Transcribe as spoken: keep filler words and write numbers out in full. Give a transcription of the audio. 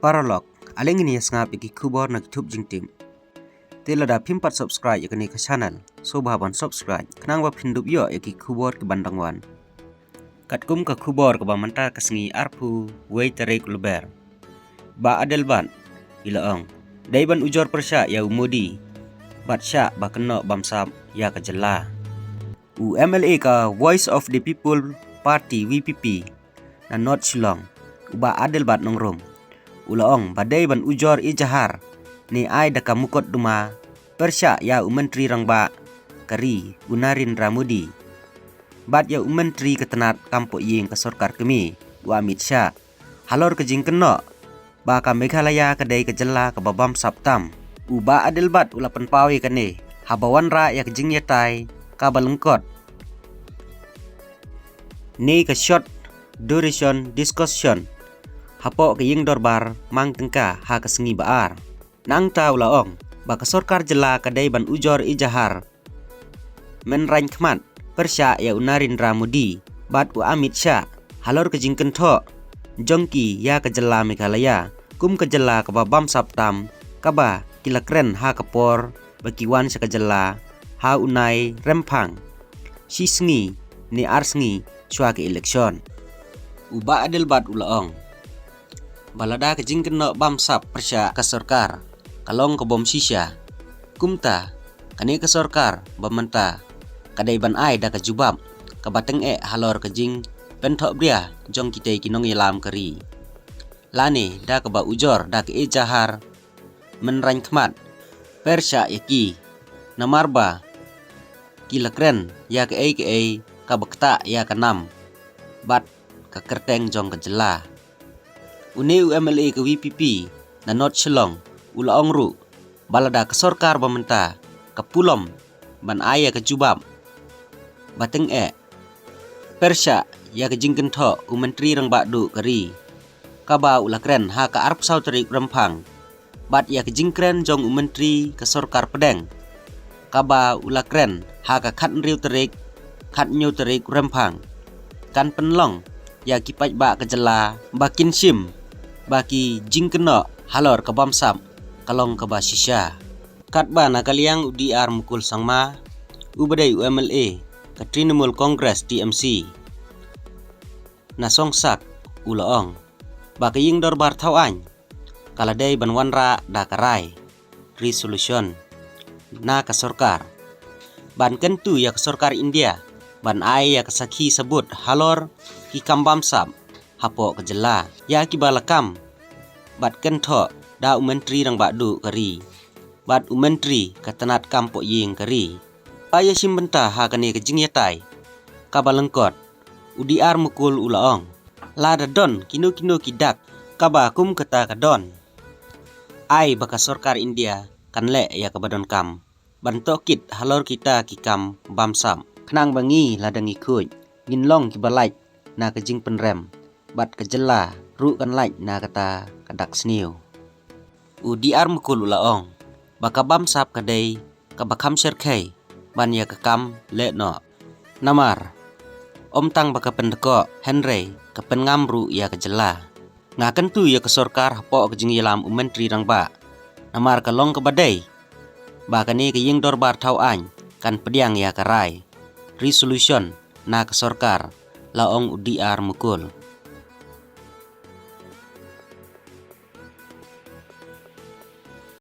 Paralok, ale ngin ïa sngap ïa ki khubor na ki thup jingtip. Te lada phim pat subscribe ïa kane ka channel, sngewbha ban subscribe, khnang ba phin dup ïoh ïa ki khubor ki ban dang wan. Katkum ka khubor kaba mynta ka sngi arphew wei tarik Lber, Bah Adelbert u la ong, dei ban ujor pyrshah ïa u Modi bad shah ba kynnoh bamsap ïa ka jylla. U MLA ka Voice of the People Party, VPP, na North Shillong, u Bah Adelbert Nongrum, u la ong ba dei ban ujor ijahar ne ai da ka mukotduma pyrshah ïa u Myntri Rangbah ka ri, u Narendra Modi, bad ïa u Myntri ka tnat kam pohïing ka sorkar kmie, u Amit Shah, halor ka jingkynnoh ba ka Meghalaya ka dei ka jylla kaba bamsap tam. U Bah Adelbert u la pynpaw ïa kane haba wanrah ïa ka jingïatai kaba lyngkot ne ka short duration discussion hapoh ka ïingdorbar mang tyngka ha ka sngi ba ar. Nangta u la ong ba ka sorkar jylla ka dei ban ujor ijahar mynraiñ khmat pyrshah ïa u Narendra Modi bad u Amit Shah halor ka jingkynthoh jong ki ïa ka jylla Meghalaya kum ka jylla kaba bamsap tam, kaba ki la kren ha ka por ba ki wan sha ka jylla ha u Nai Remphang, shi sngi ne ar sngi shuwa ka election. U Bah Adelbert u la ong ba lada ka jingkynnoh bamsap pyrshah ka sorkar ka long ka bym shisha, kumta kane ka sorkar ba mynta ka dei ban ai da ka jubab kaba tyngeh halor ka jingpynthohbria jong kitei ki nongïalam ka ri, lane da kaba ujor da ka ijahar mynraiñ khmat pyrshah ïa ki, namar ba ki la kren ïa kaei kaei kaba ktah ïa ka nam bad ka kyrteng jong ka jylla. Une u MLA ka VPP na North Shillong u la ong ruh ba lada ka sorkar ba mynta ka pulom ban ai ïa ka jubab ba tyngeh pyrshah ïa ka jingkynthoh u Myntri Rangbah Duh ka ri, kaba u la kren ha ka arphew saw tarik Remphang, bad ïa ka jingkren jong u Myntri ka sorkar pdeng, kaba u la kren ha ka khathynriew tarik, khathynñiew tarik Remphang, kan pynlong ïa ki paidbah ka jylla ba kin shim ba ki jingkynnoh halor ka bamsap ka long kaba shisha. Katba na ka liang u D R Mukul Sangma, u ba dei u MLA ka Trinamool Congress, TMC, na Songsak, u la ong ba ka ïingdorbar thaw aiñ ka la dei ban wanrah da ka rai, resolution, na ka sorkar ban kyntu ïa ka sorkar India ban ai ïa ka sakhi sabut halor ki kam bamsap hapoh ka jylla ïa kiba la kam bad kynthoh da u Myntri Rangbah Duh ka ri bad u Myntri ka tnat kam pohïing ka ri. Ba ïashim bynta ha kane ka jingïatai kaba lyngkot, u D R Mukul u la ong, lada don kino kino ki dak kaba kum kata ka don, ai ba ka sorkar India kan leh ïa kaba donkam ban tohkit halor kita ki kam bamsap, khnang ba ngi lada ngi khuid ngin long kiba lait na ka jingpynrem bad ka jylla ruh kan lait na kata ka dak sniew. U D R Mukul u la ong ba ka bamsap ka dei kaba kham shyrkhei ban ïa ka kam leh noh, namar ym tang ba ka pyndkoh hynrei ka pynngam ruh ïa ka jylla. Nga kyntu ïa ka sorkar hapoh ka jingïalam u Myntri Rangbah, namar ka long kaba dei ba kane ka ïingdorbar thaw aiñ kan pdiang ïa ka rai, resolution, na ka sorkar, la ong u D R Mukul.